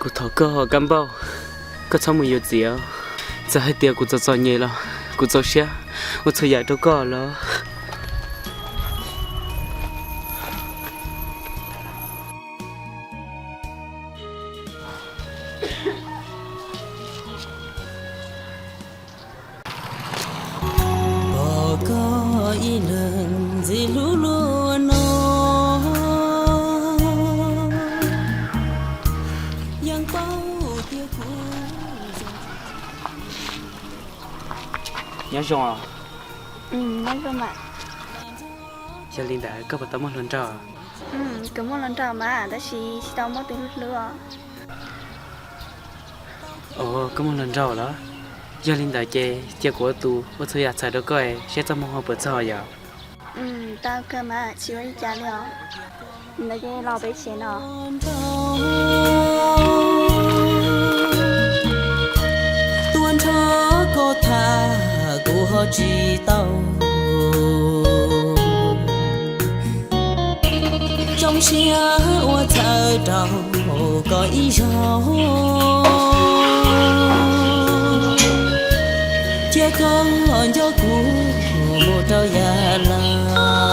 Kuv thov koj Kab Npauj, koj txhob mus yuav txiv os. Txawm hais tias kuv txom txom nyem los kuv txaus siab ua txhua yam rau koj los. Pom koj ib leeg ntxim hlub luaj no, yeej paub tias kuv zoo. Nyob zoo os. Nyob zoo mas. Yog li ntawd koj puas tau muaj hluas nraug? Kuv muaj hluas nraug mas tab sis tsis tau muaj tus hlub hlub os. Ov, koj muaj hluas nraug lawm. Yog li ntawd ces cia kuv ua tus ua txhua yam txhawm rau koj seb txoj hmoo ho puas txog yom. Tau kawg mas tsis ua li cas li os. Ntawd ces los peb tsev no. Tuaj nrog koj tham kuv ho tsis tau. Zoo siab ua txhawb rau koj ib zaug, cia koj nco kuv mus rau yav laus.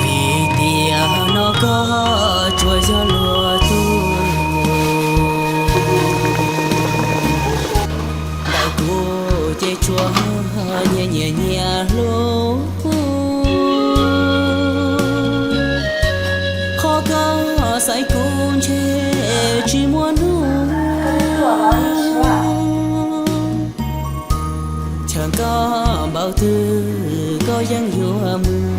Vim tias no koj tsuas yog luag tug, ntawm kuv ces tsuas nyias nyias nyias hlub. Qhov koj xaiv kuv ntshe tsis muaj hnub, chaw koj npaum twg koj yeej yuav mus.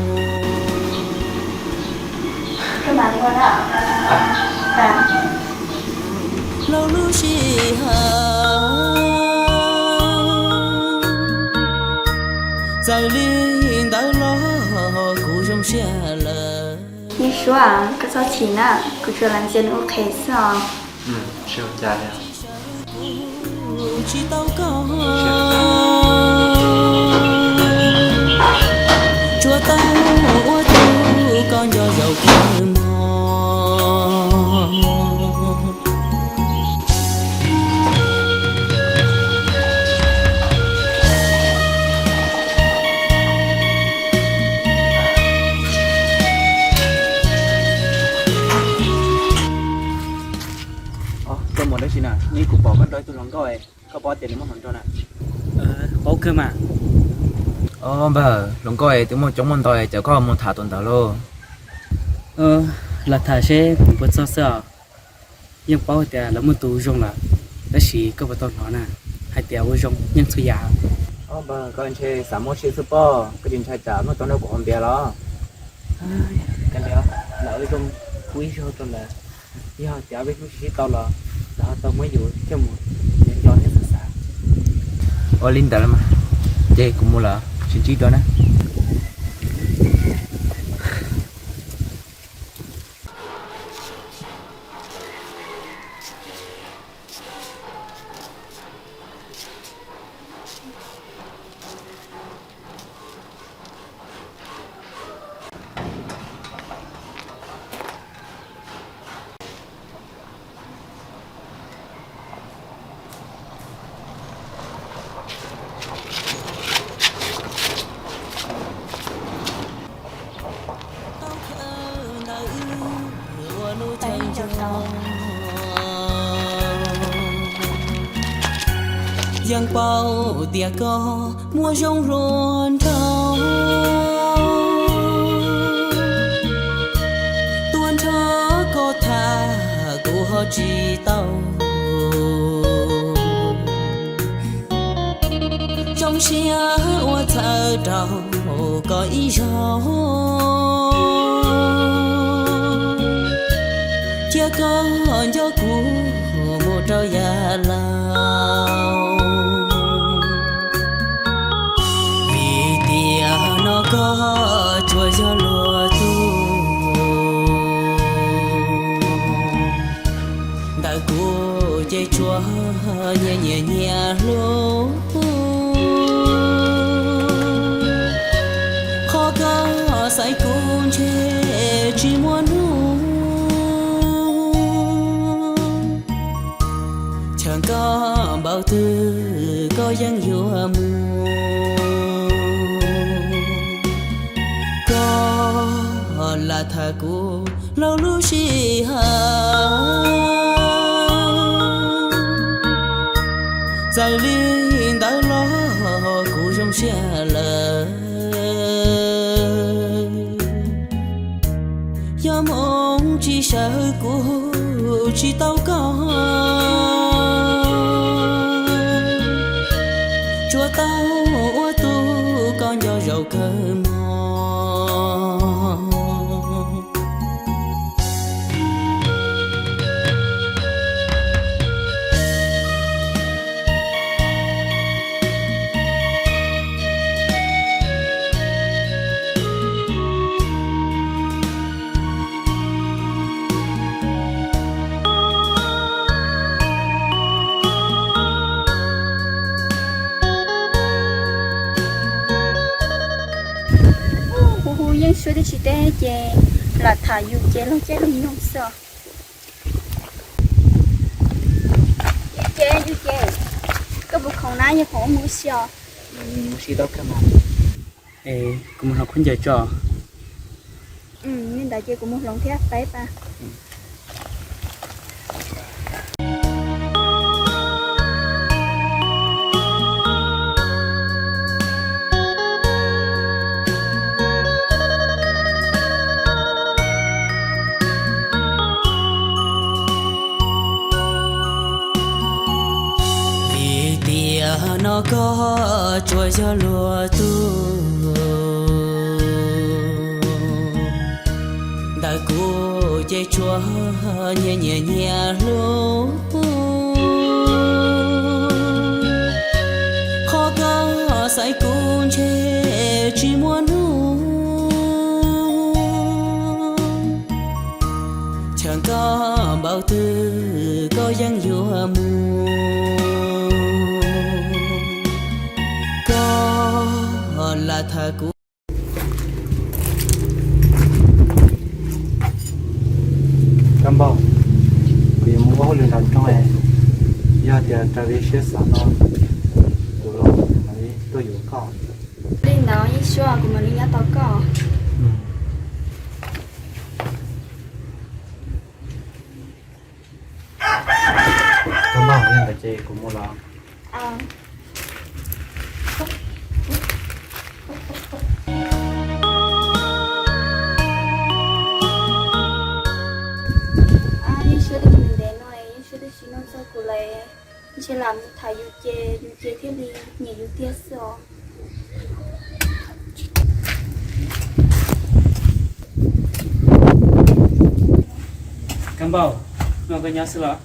Hauv lub sij hawm, txawm li ntawd los kuv zoo siab lawm. Ib suab, koj txhob chim na, kuv tsuas lam ntsia nws ua qhev xwb os. Tsis tau koj, tsuas tau ua tus koj nco zaum kawg mog. Koj mus dab tsi na? Ni kuv pom koj nrog ib tug hluas nkauj, koj paub tias nws muaj hluas nraug na? Paub kawg mas. Npawg, hluas nkauj twb muaj coob muaj ntau, cas koj mus tham tus ntawd lauj? Los tham seb puas txog xwb os. Yeej paub tias lawv muaj tus zoo lawm, tab sis koj puas tau hnov na, hais tias ua zoo yeej txhua yam. Npawg, koj ntshe xav muaj siab xwb pob, koj tsis ntshai tsam muaj tub nrog kuv hauv npias los? Kav liam, lawv zoo, kuv ib zaug rau lawv, yog tias peb hlub sib sib tau los lawv ho tau muab yus coj mus nco nco thiab xav xav. Ua li ntawd los mas, ces kuv mus lawm, sib ntsib dua na. Yeej paub tias koj muaj zoo hluas nraug, tuaj nrog koj tham kuv ho tsis tau. Zoo siab ua txhawb rau koj ib zaug, cia koj nco kuv mus rau yav laus. Vim tias no koj tsuas yog luag tug, ntawm kuv ces tsuas nyias nyias nyias hlub. Qhov koj xaiv kuv ntshe tsis muaj hnub, Thaum twg koj yeej yuav mus, koj lam tham kuv laug lub sij hawm. Txawm li ntawd los kuv zoo siab lawm. Yog hmoov tsis sawv kuv tsis tau koj, tsuas tau ua tus koj nco zaum kawg mog. Hu hu yeej suab tib si teb ces lam tham yus ces luag caij luag nyoog xwb os. Yus ces, yus ces, koj puas khoom na, yog khoom mus ua si os? Mus ua si tau kawg mas. Es kuv mus hloov khaub ncaws tso. Li ntawd ces kuv mus hloov thiab, peb pas. Vim tias no koj tsuas yog luag tug, ntawm kuv ces tsuas nyias nyias nyias hlub. Qhov koj xaiv kuv ntshe tsis muaj hnub, chaw koj npaum twg koj yeej yuav mus, koj lam tham kuv. Kab Npauj, kuv yuav mus ua hauj lwm nram nroog, yog tias raws li siab xav no, kuv los mam li tuaj yuav koj. Li ntawd Yeej Suab, kuv mam li nyob tos koj. Kab Npauj, yog ntawd ces kuv mus los. Yeej Suab twb mus ntev no, Yeej Suab twb tsis nug txog kuv lawm, ntshe lam mus tham yus ces yus ces thiaj li nyiam yus tiag xwb os. Kab Npauj, no koj nyob xwb los?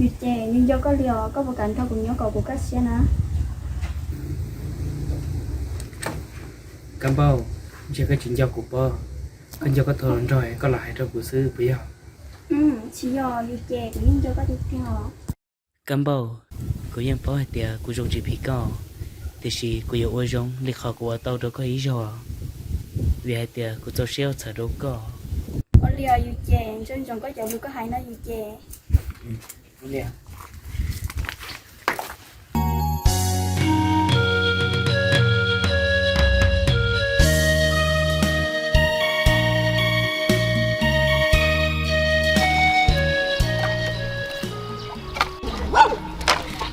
Yus ces, yus nco koj li os, koj puas kam nrog kuv nyob kom kuv kaj siab na? Kab Npauj, ntshe koj tsis nco kuv pob, koj nco koj tau hluas nraug koj los hais rau kuv xwb puas yog? Tsis yog, yus ces kuv yeej nco koj tiag tiag os. Kab Npauj, kuv yeej paub hais tias kuv zoo tsis phim koj, tiam sis kuv yuav ua zoo li qhov kuv ua tau rau koj ib zaug, vim hais tias kuv txaus siab ua txhawm rau koj. Ua li os yus ces, ntsoov ntsoov koj cov lus koj hais no yus ces.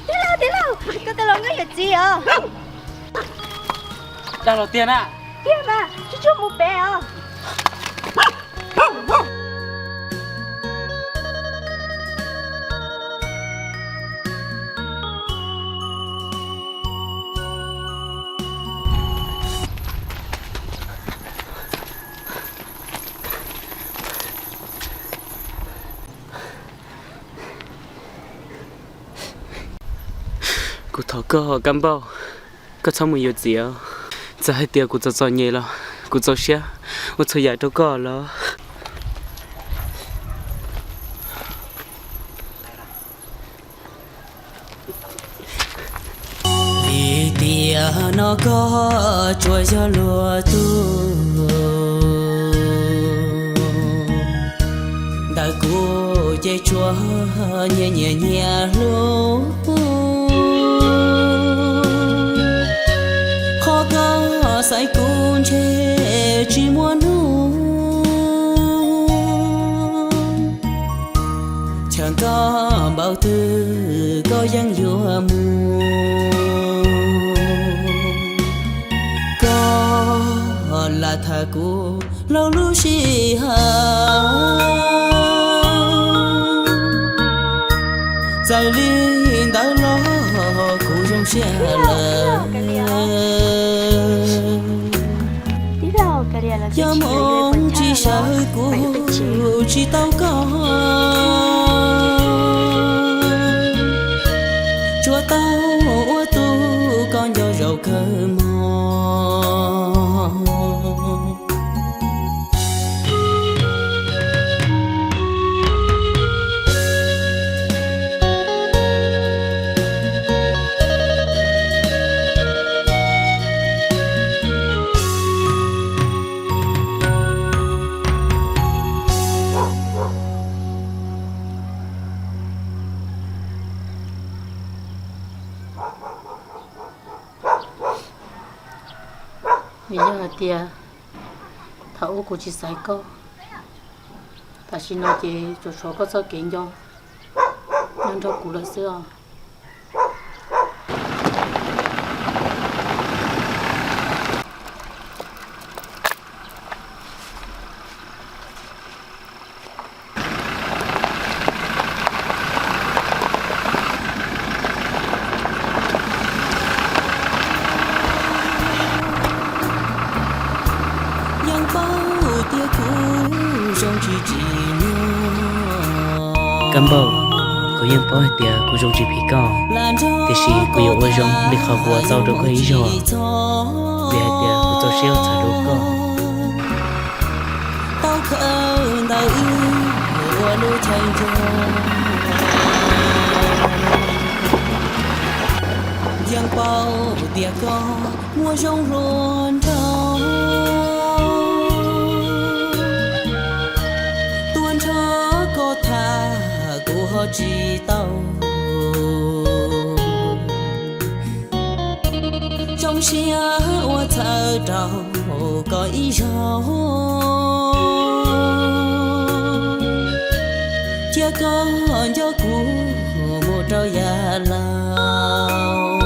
Tij laug, tij laug, koj tus hluas nkauj yuav txiv os. Dag los tiag na. Tiag mas, tsuag tsuag mus pem os. Kuv thov koj Kab Npauj, koj txhob mus yuav txiv os. Txawm hais tias kuv txom txom nyem los kuv txaus siab ua txhua yam rau koj los. Vim tias no koj tsuas yog luag tug, Kuv ces tsuas nyias nyias nyias hlub, qhov koj xaiv kuv ntshe tsis muaj hnub. Chaw koj npaum twg koj yeej yuav mus. Koj lam tham kuv hlo lub sij hawm, txawm li ntawd los kuv zoo siab lawm. Yog moo tsis sawv kuv tsis tau koj, tsuas tau ua tus koj nco zaum kawg mog. Yog hais tias thaum ub kuv tsis xaiv koj, tam sim no ces tsuas tshuav koj txoj kev nco nyob nrog kuv lawm xwb os. Yeej paub tias kuv zoo tsis tsim nyog. Kab Npauj, kuv yeej paub hais tias kuv zoo tsis phim koj, tiam sis kuv yuav ua zoo li qhov kuv ua tau rau koj ib zaug, vim hais tias kuv txaus siab ua txhaum rau koj. Tau khawm ntawm wb ua lub chaw nco, yeej paub tias koj muaj zoo hluas nraug, tuaj nrog koj tham kuv ho tsis tau. Zoo siab ua txhawb rau koj ib zaug, cia koj nco kuv mus rau yav laus.